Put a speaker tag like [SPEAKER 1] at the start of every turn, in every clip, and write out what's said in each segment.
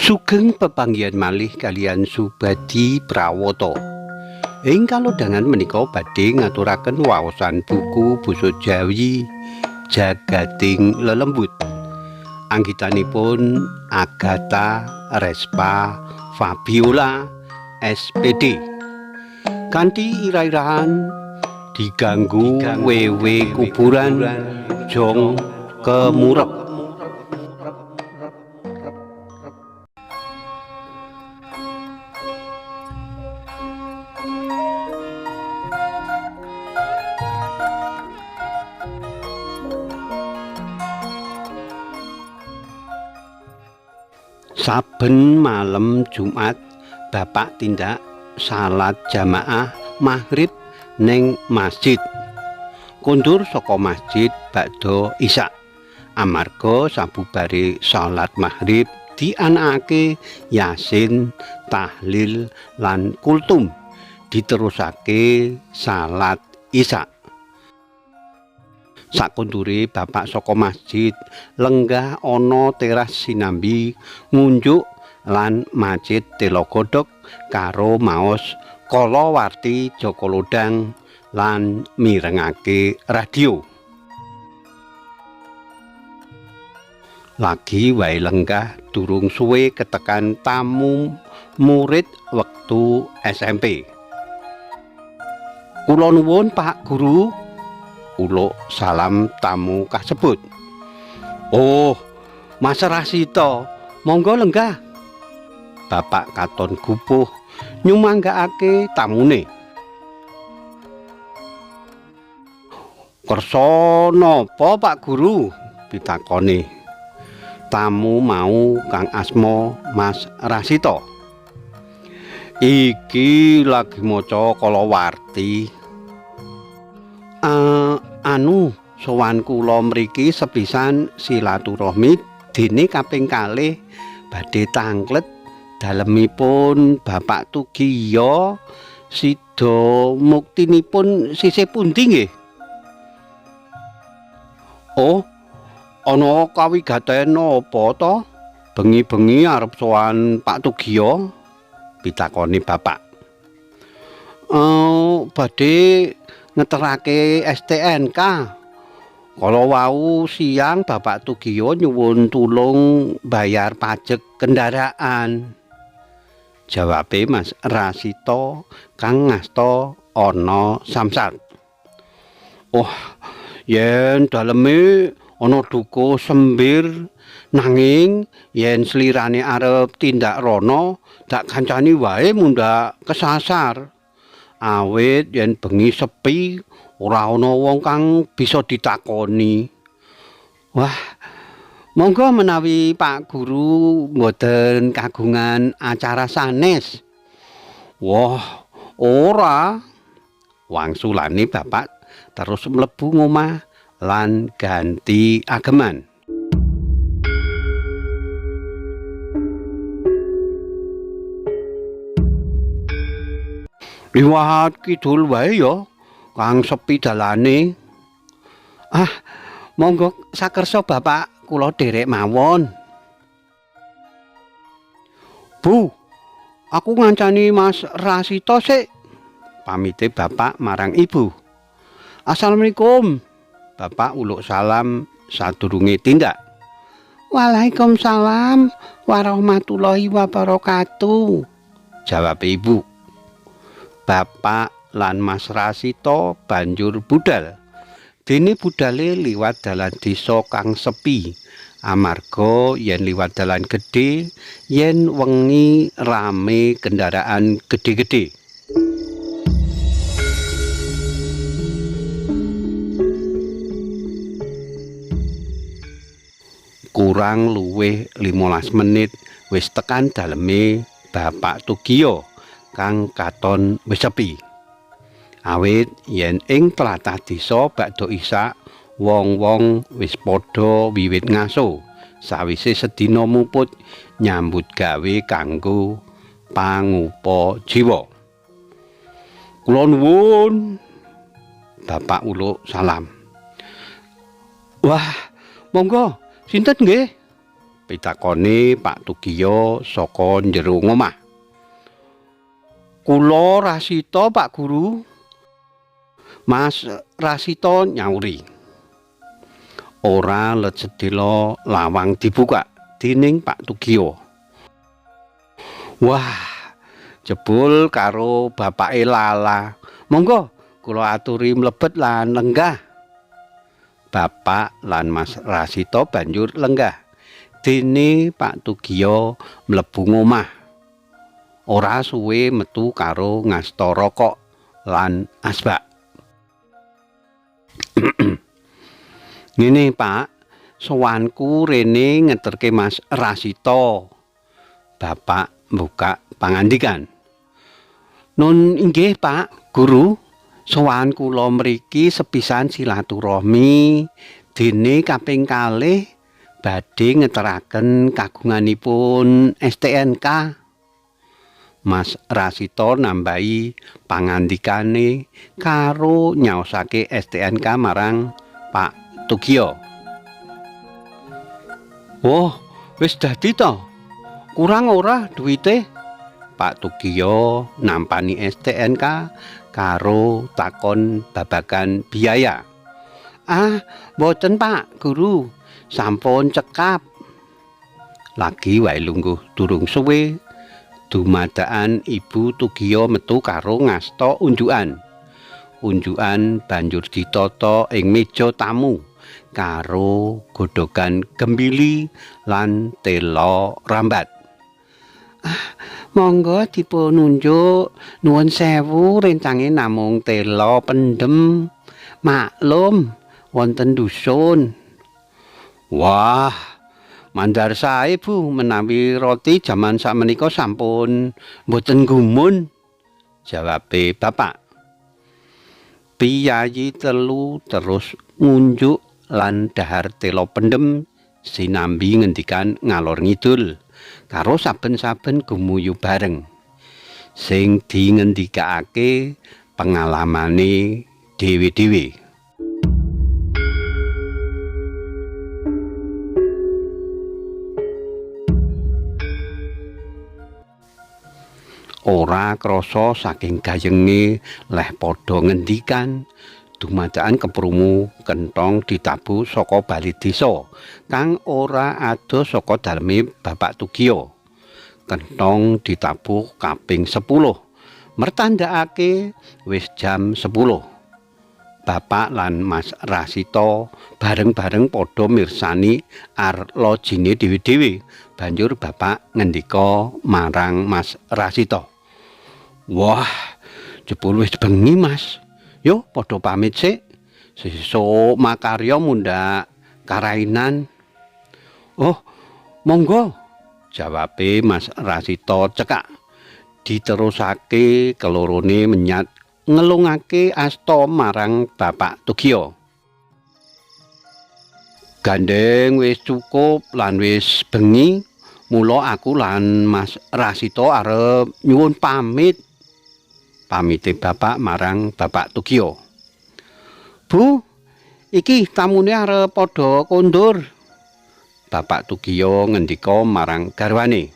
[SPEAKER 1] Sugeng pepanggihan malih kaliyan Subadi Prawoto. Ing kalodhangan menika badhe ngaturaken waosan buku basa Jawi Jagating Lelembut. Anggitanipun Agatha Respa Fabiola SPD. Kanthi ira-irahan diganggu wewe kuburan jong kemurep. Saben malem Jumat bapak tindak salat jamaah maghrib ning masjid. Kondur saka masjid bakda Isya. Amarga sabubare salat maghrib dianakake Yasin, tahlil lan kultum diterusake salat Isya. Sakondure bapak saka masjid lenggah ana teras sinambi ngunjuk lan macit tela godhog karo maos kalawarti Jaka Lodhang lan mirengake radio. Lagi wae lenggah durung suwe ketekan tamu murid wektu SMP. Kula nuwun Pak Guru, uluk salam tamu kasebut. Oh, Mas Rasito, monggo lenggah. Bapak katon gupuh nyumanggakake tamune. Kersa napa Pak Guru? Pitakone. Tamu mau kang asma Mas Rasito. Iki lagi maca kalawarti. Anu sowan kula mriki sepisan silaturahmi dene kaping kalih badhe tangklet dalemipun Bapak Tugiyo sida muktinipun sisih pundi nggih? Oh, ana kawigaten apa to? Bengi-bengi arep sowan Pak Tugiyo? Pitakone bapak. Badhe ngeterake STNK. Kala wau siang Bapak Tugiyo nyuwun tulung bayar pajek kendaraan. Jawabe Mas Rasito kang ngasta ana samsat. Oh, yen daleme ana duka sembir nanging yen slirane arep tindak rono dak kancani wae mundhak kesasar. Awit yen bengi sepi ora ana wong kang bisa ditakoni. Wah, monggo menawi Pak Guru mboten kagungan acara sanes. Wah, ora. Wangsulane bapak terus mlebu ngomah lan ganti ageman. Liwat kidul wae ya, kang sepi dalane. Ah, monggo sakersa bapak kula derek mawon. Bu, aku ngancani Mas Rasito sik. Pamite bapak marang ibu. Assalamualaikum. Bapak uluk salam sadurunge tindak. Waalaikumsalam warahmatullahi wabarakatuh. Jawab ibu. Bapak lan Mas Rasito banjur budal. Dene budale liwat dalan desa kang sepi. Amarga yen liwat dalan gedhe, yen wengi rame kendaraan gedhe-gedhe. Kurang luwih 15 menit wis tekan daleme Bapak Tugiyo kang katon wis sepi. Awit yen ing tlatah desa bakda Isya wong-wong wis padha wiwit ngaso sawise sedina muput nyambut gawe kanggo pangupa jiwa. Kula nuwun. Bapak uluk salam. Wah, monggo, sinten nggih? Pitakone Pak Tugiyo saka njero ngomah. Kula Rasita, Pak Guru. Mas Rasita nyauri. Ora let sedela lawang dibuka dening Pak Tugiyo. Wah, jebul karo bapake Lala. Monggo kula aturi mlebet lan lenggah. Bapak lan Mas Rasita banjur lenggah. Dene Pak Tugiyo mlebu ngomah. Ora suwe metu karo ngasta rokok lan asbak. Ngene Pak, sowanku rene ngeterke Mas Rasita. Bapak mbuka pangandikan. Nun inggih Pak Guru, sowan kula mriki sepisan silaturahmi dene kaping kalih badhe ngeteraken kagunganipun STNK. Mas Rasita nambahi pangandikane karo nyaosake STNK marang Pak Tugiyo. Wah, wis dadi to? Kurang ora duwite? Pak Tugiyo nampani STNK karo takon babagan biaya. Ah, mboten Pak Guru, sampun cekap. Lagi wae lungguh durung suwe, dumadakan Ibu Tugiyo metu karo ngasta unjukan. Unjukan banjur ditata ing meja tamu karo godhogan gembili lan tela rambat. Ah, monggo dipununjuk, nuwun sewu rencange namung tela pendem. Maklum wonten dusun. Wah, mandar sae Bu menawi roti jaman sakmenika sampun mboten gumun, jawabe bapak. Piyayi telu terus ngunjuk lan dhahar tela pendem sinambi ngendikan ngalor ngidul karo saben-saben gumuyu bareng. Sing dingendikake pengalamane dhewe-dhewe. Ora krasa saking gayenge leh padha ngendikan, dumadakan keprungu kenthong ditabuh saka bali desa kang ora adoh saka daleme Bapak Tugiyo. Kenthong ditabuh kaping 10, mertandakake wis jam 10. Bapak lan Mas Rasita bareng-bareng padha mirsani arlojine dhewe-dhewe. Banjur bapak ngendika marang Mas Rasita. Wah, jebul wis bengi Mas. Yo padha pamit sik. Sesuk makarya mundhak karainan. Oh, monggo, jawabe Mas Rasita cekak. Diterusake kelorone menyat ngelungake asta marang Bapak Tugiyo. Gandeng wis cukup lan wis bengi, mula aku lan Mas Rasita arep nyuwun pamit. Pamite bapak marang Bapak Tugiyo. Bu, iki tamune arep padha kondur. Bapak Tugiyo ngendika marang garwane.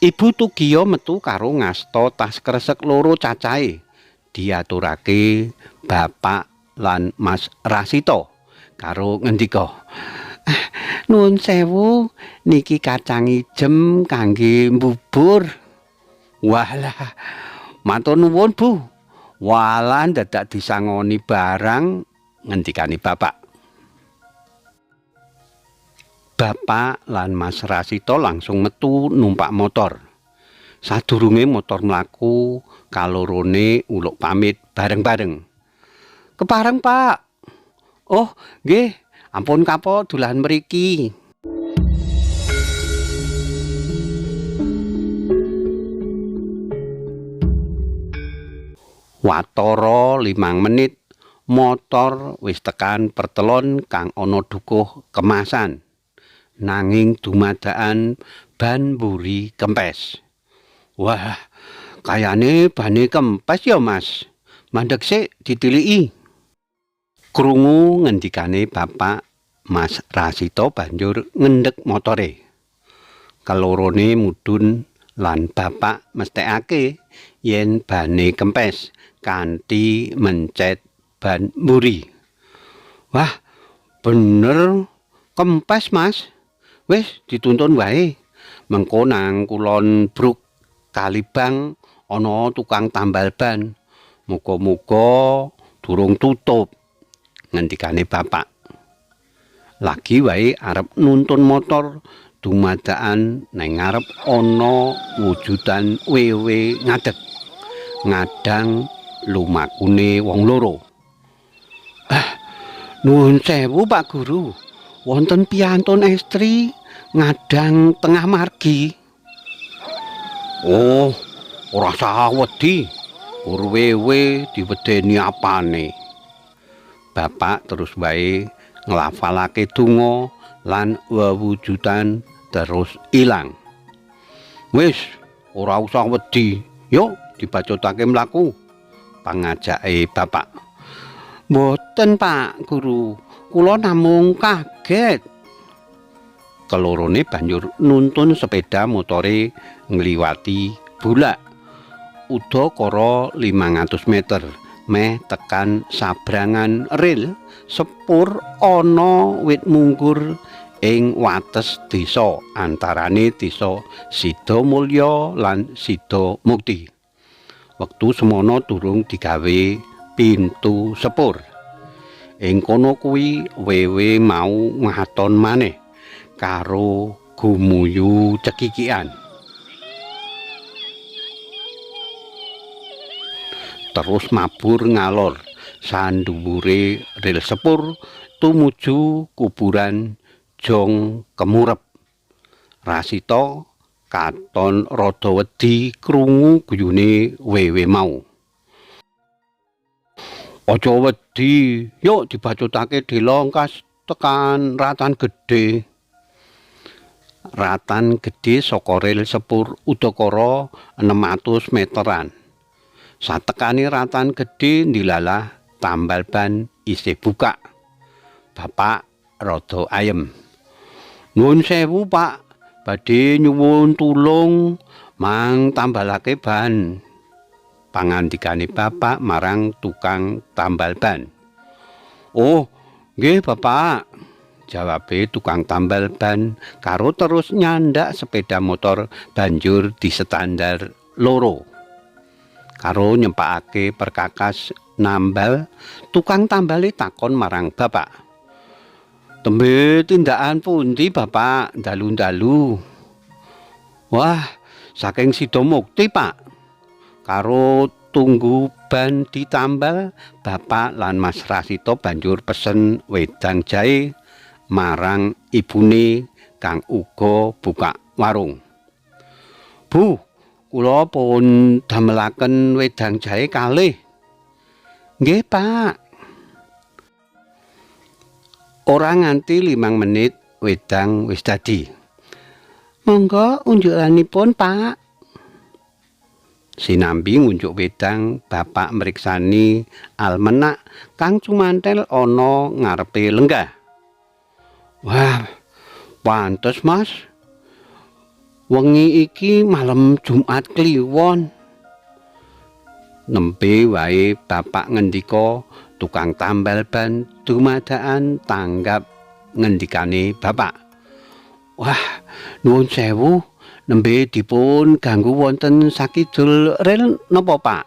[SPEAKER 1] Ibu Tugiyo metu karo ngasta tas kresek loro cacahe. Diaturake bapak lan Mas Rasita karo ngendika, nuwun sewu niki kacang ijem kangge mbubur. Walah, matur nuwun Bu. Walah dadak disangoni barang, ngendikane bapak. Bapak lan Mas Rasita langsung metu numpak motor. Sadurunge motor mlaku, kalorone uluk pamit bareng-bareng. Kepareng Pak. Oh, nggih, ampun kapok dolan mriki. Watara 5 menit, motor wis tekan pertelon kang ana dukuh kemasan. Nanging dumadakan ban mburi kempes. Wah, kayane bane kempes ya Mas. Mandek sik ditiliki. Krungu ngendikane bapak Mas Rasito banjur ngendhek motore. Kelorone mudhun lan bapak mesthekake yen bane kempes kanthi mencet ban mburi. Wah, bener kempes, Mas. Wis dituntun wae. Mengko nang kulon bruk Kalibang ana tukang tambal ban. Muga-muga durung tutup, ngendikane bapak. Lagi wae arep nuntun motor dumadakan neng ngarep ana wujudan wewe ngadeg. Ngadang lumakune wong loro. Ah, nuwun sewu Pak Guru. Wonten piyantun estri ngadang tengah margi. Oh, ora usah wedi. Ur wewe diwedeni apane. Bapak terus wae nglafalake donga lan wewujudan terus ilang. Wis, ora usah wedi. Yuk dibacutake mlaku, pangajake bapak. Mboten Pak Guru, kula namung kaget. Kelorone banjur nuntun sepeda motore ngliwati bulak. Udakara 500 meter meh tekan sabrangan rel sepur ana wit mungkur ing wates desa antarane desa Sidomulya lan Sidomukti. Wektu semono durung digawe pintu sepur. Ing kono kuwi wewe mau ngaton maneh karo gumuyu cekikian. Terus mabur ngalor sandhuwure rel sepur tumuju kuburan Jong Kemurep. Rasita katon rada wedi krungu guyune wewe mau. Aja wedi, yuk dibacutake dilongkas tekan ratan gedhe. Ratan gedhe saka rel sepur udakara 600 meteran. Satekane ratan gedhe ndilalah tambal ban isih buka. Bapak rada ayem. Nuwun sewu Pak, badhe nyuwun tulung mang tambalake ban. Pangandikane bapak marang tukang tambal ban. Oh, nggih Bapak, jawabe tukang tambal ban karo terus nyandak sepeda motor banjur disestandar loro. Karo nyempakake perkakas nambal, tukang tambale takon marang bapak. Tembe tindakan pundi Bapak dalu-dalu? Wah, saking Sidomukti Pak. Karo tunggu ban ditambal, bapak lan Mas Rasito banjur pesen wedang jahe marang ibune kang uga buka warung. Bu, kula pun damelaken wedang jahe kalih. Nggih, Pak. Ora nganti 5 menit wedang wis dadi. Monggo unjukanipun, Pak. Sinambi ngunjuk wedang, bapak mriksani almenak kang cumantel ana ngarepe lenggah. Wah, pantes Mas. Wengi iki malem Jumat Kliwon. Nembe wae bapak ngendika, tukang tambal ban dumadaan tanggap ngendikane bapak. Wah, nuwun sewu, nembe dipun ganggu wonten sakidul rel napa Pak?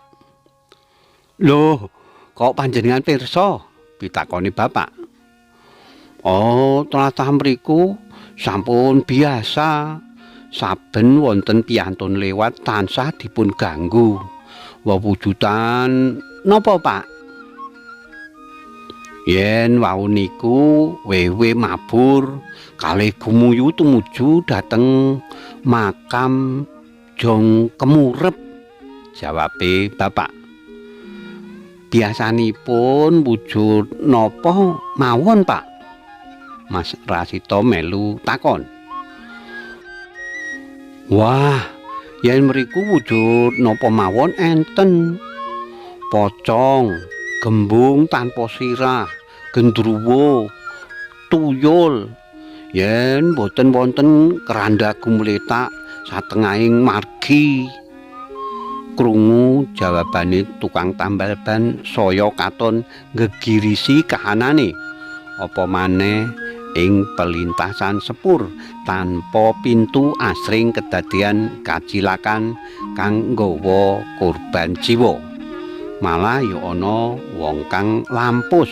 [SPEAKER 1] Loh, kok panjenengan pirsa? Pitakoni bapak. Oh, tlatah mriku sampun biasa. Saben wonten piyantun lewat tansah dipun ganggu. Wewujudan napa Pak? Yen wau niku wewe mabur kalih gumuyu tumuju dhateng makam Jong Kemurep, jawabe bapak. Biasanipun wujud napa mawon Pak? Mas Rasito melu takon. Wah, yen mriku wujud napa mawon enten. Pocong, gembung tanpa sirah, gendruwo, Tuyul. Yen boten wonten keranda gumletak satengahing margi. Krungu jawabane tukang tambal ban saya katon nggegirisi kahanane. Apa maneh ing pelintasan sepur tanpa pintu asring kedadean kacilakan kang nggawa korban jiwa. Malah ya ana wong kang lampus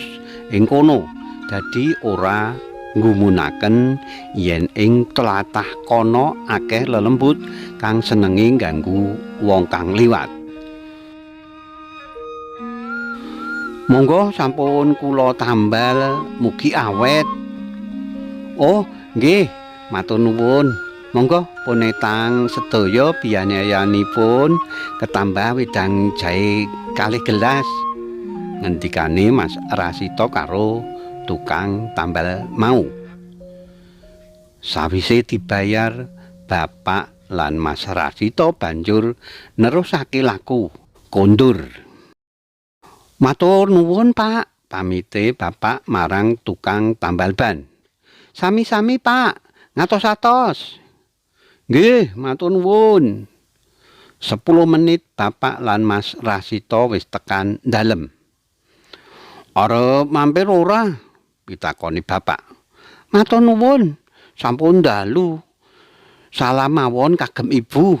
[SPEAKER 1] ing kono, dadi ora nggumunaken yen ing tlatah kono akeh lelembut kang senenge ngganggu wong kang liwat. Monggo sampun kula tambal, mugi awet. Oh, nggih, matur nuwun. Monggo punetang sedaya biyayanipun ketambah wedang jahe kalih gelas. Ngendikane Mas Rasito karo tukang tambal mau. Sawise dibayar, bapak lan Mas Rasito banjur nerusake laku kondur. Matur nuwun, Pak, pamite bapak marang tukang tambal ban. Sami-sami, Pak, ngatos-atos. Nggih, matur nuwun. 10 menit bapak lan Mas Rasito wis tekan dalem. Arep mampir ora? Pitakoni bapak. Matur nuwun, sampun dalu. Salam mawon kagem ibu.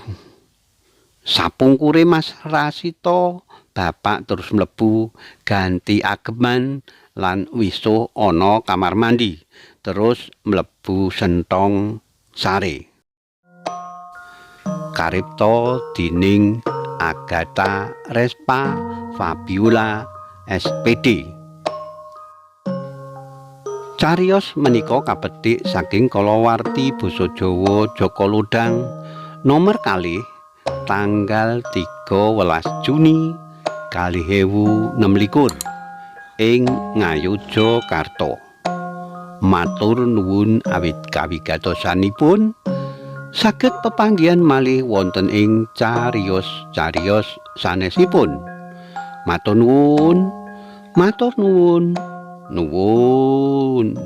[SPEAKER 1] Sapungkure Mas Rasito, bapak terus mlebu ganti ageman lan wisuh ana kamar mandi, terus mlebu sentong sare. Karipta dening Agatha Respa Fabiola SPD. Cariyos menika kapetik saking kalawarti basa Jawa Jaka Lodhang nomer kalih tanggal 13 Juni 2026 ing Ngayogyakarta. Matur nuwun awit kawigatosanipun. Saged pepanggihan malih wonten ing cariyos-cariyos sanesipun. Matur nuwun, matur nuwun, nuwun.